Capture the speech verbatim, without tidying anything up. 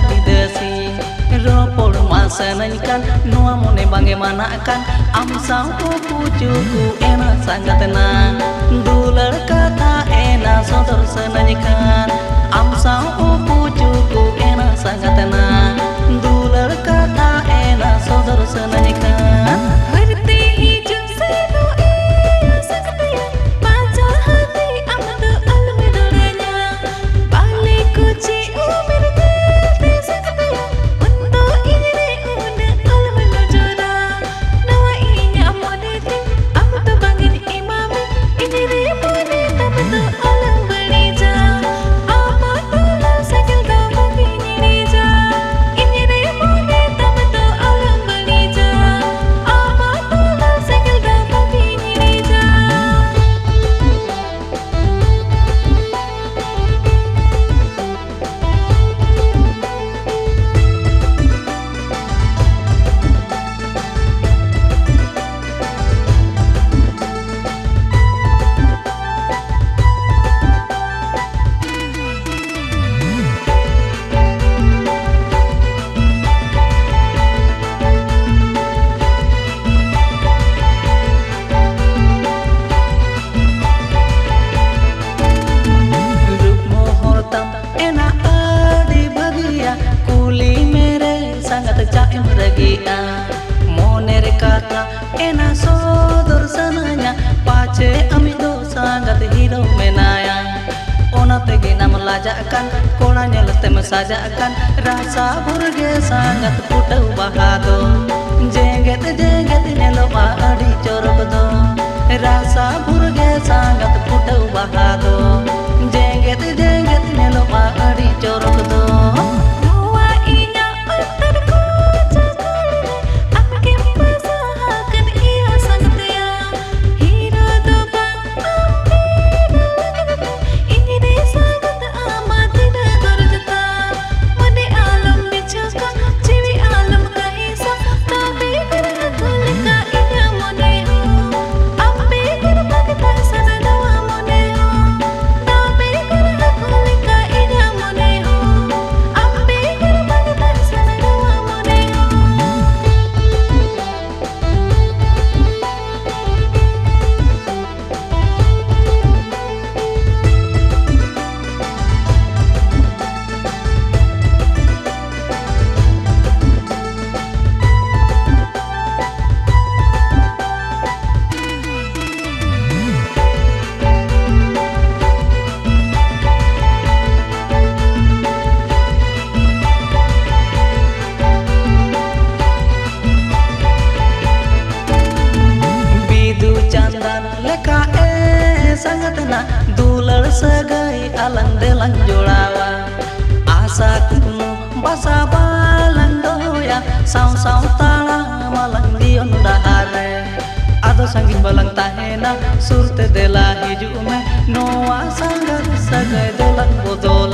ᱵᱤᱫᱮᱥᱤ᱾ ᱨᱚᱯᱚᱲ ᱢᱟ ᱥᱟᱱᱟᱧ ᱠᱟᱱ, ᱱᱚᱣᱟ ᱢᱚᱱᱮ ᱵᱟᱝ ᱮ ᱢᱟᱱᱟᱜ ᱠᱟᱱ, ᱟᱢ ᱥᱟᱶ ᱩᱠᱩ ᱪᱩᱠᱩ ᱮᱱᱟ ᱥᱟᱸᱜᱟᱛ ᱱᱟ᱾ ᱫᱩᱞᱟᱹᱲ ᱠᱟᱛᱷᱟ ᱮᱱᱟ ᱥᱚᱫᱚᱨ ᱥᱟᱱᱟᱧ ᱠᱟᱱ, ᱟᱢ ᱥᱟᱶ ᱩᱠᱩ ᱪᱩᱠᱩ ᱮᱱᱟ ᱥᱟᱸᱜᱟᱛ ᱱᱟ᱾ ᱫᱩᱞᱟᱹᱲ ᱠᱟᱛᱷᱟ ᱮᱱᱟ ᱥᱚᱫᱚᱨ ᱥᱟᱱᱟᱧ ᱠᱟᱱ᱾ ᱦᱟᱹᱨᱛᱤ ᱦᱤᱡᱩᱜ ᱥᱮᱱᱚᱜ ᱮ ᱥᱟᱸᱜᱟᱛ ᱭᱟ, ᱯᱟᱸᱡᱟ ᱦᱟᱹᱛᱤ ᱟᱢ ᱫᱚ ᱟᱞᱚᱢ ᱫᱚᱲᱟᱧᱟ᱾ ᱵᱟᱞᱮ ᱠᱩᱪᱤ ᱩᱢᱮᱨ ᱧᱮᱞ ᱛᱮ ᱥᱟᱸᱜᱟᱛ ᱭᱟ, ᱩᱱ ᱫᱚ ᱤᱧ ᱨᱮ ᱩᱱᱟᱹᱜ ᱟᱞᱚᱢ ᱱᱚᱡᱚᱨᱟ᱾ ᱱᱚᱣᱟ ᱤᱧᱟᱜ ᱢᱚᱱᱮ ᱛᱮ ᱟᱢ ᱫᱚ ᱵᱟᱝ ᱤᱧ ᱮᱢᱟᱢᱟ, ᱤᱧ ᱨᱮ ᱢᱚᱱᱮ ᱛᱟᱢ ᱫᱚ ᱟᱞᱚᱢ ᱵᱟᱹᱲᱤᱡᱟ᱾ ᱟᱢᱟᱜ ᱫᱩᱞᱟᱹᱲ ᱥᱟᱭᱠᱮᱞ ᱫᱚ ᱵᱟᱝ ᱤᱧ ᱤᱲᱤᱡᱟ, ᱤᱧ ᱨᱮ ᱢᱚᱱᱮ ᱛᱟᱢ ᱫᱚ ᱟᱞᱚᱢ ᱵᱟᱹᱲᱤᱡᱟ᱾ ᱟᱢᱟᱜ ᱫᱩᱞᱟᱹᱲ ᱥᱟᱭᱠᱮᱞ ᱫᱚ ᱵᱟᱝ ᱤᱧ ᱤᱲᱤᱡᱟ᱾ ᱨᱩᱯ ᱢᱚᱦᱚᱨ ᱛᱟᱢ ᱮᱱᱟ ᱟᱹᱰᱤ ᱵᱷᱟᱹᱜᱤᱭᱟ, ᱠᱩᱞᱤ ᱢᱮᱨᱮ ᱥᱟᱸᱜᱟᱛ ᱪᱟᱜ ᱮᱢ ᱨᱟᱹᱜᱤᱜᱼᱟ? ᱢᱚᱱᱮ ᱨᱮ ᱠᱟᱛᱷᱟ ᱮᱱᱟ ᱥᱚᱫᱚᱨ ᱥᱟᱱᱟᱧᱟ, ᱯᱟᱪᱷᱮ ᱟᱢᱤᱡ ᱫᱚ ᱥᱟᱸᱜᱟᱛ ᱦᱤᱨᱳ ᱢᱮᱱᱟᱭᱟ᱾ ᱚᱱᱟ ᱛᱮᱜᱮ ᱱᱟᱢ ᱞᱟᱡᱟᱜ ᱠᱟᱱ, ᱠᱚᱲᱟ ᱧᱮᱞ ᱛᱮᱢ ᱥᱟᱡᱟᱜ ᱠᱟᱱ, ᱨᱟᱥᱟ ᱵᱷᱩᱨ ᱜᱮ ᱥᱟᱸᱜᱟᱛ ᱯᱷᱩᱴᱟᱹᱣ ᱵᱟᱦᱟ ᱫᱚ᱾ ᱡᱮᱜᱮᱛ ᱡᱮᱜᱮᱛ ᱧᱮᱞᱚᱜᱼᱟ ᱟᱹᱰᱤ ᱪᱚᱨᱚᱠ ᱫᱚ, ᱨᱟᱥᱟ ᱵᱷᱩᱨ ᱜᱮ ᱥᱟᱸᱜᱟᱛ ᱯᱷᱩᱴᱟᱹᱣ ᱵᱟᱦᱟ ᱫᱚ᱾ ᱡᱮᱜᱮᱛ ᱡᱮᱜᱮᱛ ᱧᱮᱞᱚᱜᱼᱟ ᱟᱹᱰᱤ ᱪᱚᱨᱚᱠ ᱫᱚ᱾ ᱱᱚᱣᱟ ᱤᱧᱟᱜ ᱚᱱᱛᱚᱨ ᱠᱚ ᱪᱟᱠᱚᱞ ᱨᱮ ᱟᱢ ᱜᱮᱢ ᱵᱟᱥᱟ ᱟᱠᱟᱱ ᱤᱭᱟᱹ ᱥᱟᱸᱜᱟᱛ ᱭᱟ᱾ ᱦᱤᱨᱳ ᱫᱚ ᱵᱟᱝ ᱟᱢ ᱵᱮᱱᱟᱣ ᱞᱟᱹᱜᱤᱫ ᱛᱮ ᱤᱧ ᱨᱮ ᱥᱟᱸᱜᱟᱛ ᱟᱢᱟᱜ ᱛᱤᱱᱟᱹᱜ ᱜᱚᱨᱚᱡᱽ ᱛᱟᱢ᱾ ᱢᱚᱱᱮ ᱟᱞᱚᱢ ᱵᱤᱪᱷᱚᱠᱟ, ᱡᱤᱣᱤ ᱟᱞᱚᱢ ᱠᱟᱹᱦᱤᱥᱟ, ᱛᱚᱵᱮ ᱜᱚᱨᱚᱡᱽ ᱠᱚ ᱞᱮᱠᱟ ᱤᱧᱟᱹᱜ ᱢᱚᱱᱮ ᱦᱚᱸ᱾ ᱟᱢ ᱵᱮᱜᱚᱨ ᱵᱟᱝ ᱛᱟᱦᱮᱸ ᱥᱟᱱᱟ ᱱᱚᱣᱟ ᱢᱚᱱᱮ ᱦᱚᱸ᱾ ᱥᱟᱶ ᱛᱟᱲᱟᱢ ᱟᱞᱟᱝ ᱡᱤᱭᱚᱱ ᱰᱟᱦᱟᱨ ᱨᱮ᱾ ᱟᱫᱚ ᱥᱟᱺᱜᱤᱧ ᱵᱟᱞᱟᱝ ᱛᱟᱦᱮᱱᱟ, ᱥᱩᱨ ᱛᱮ ᱫᱮᱞᱟ ᱦᱤᱡᱩᱜ ᱢᱮ, ᱱᱚᱣᱟ ᱥᱟᱸᱜᱟᱛ ᱥᱟᱹᱜᱟᱹᱭ ᱫᱚᱞᱟᱝ ᱵᱚᱫᱚᱞᱟ᱾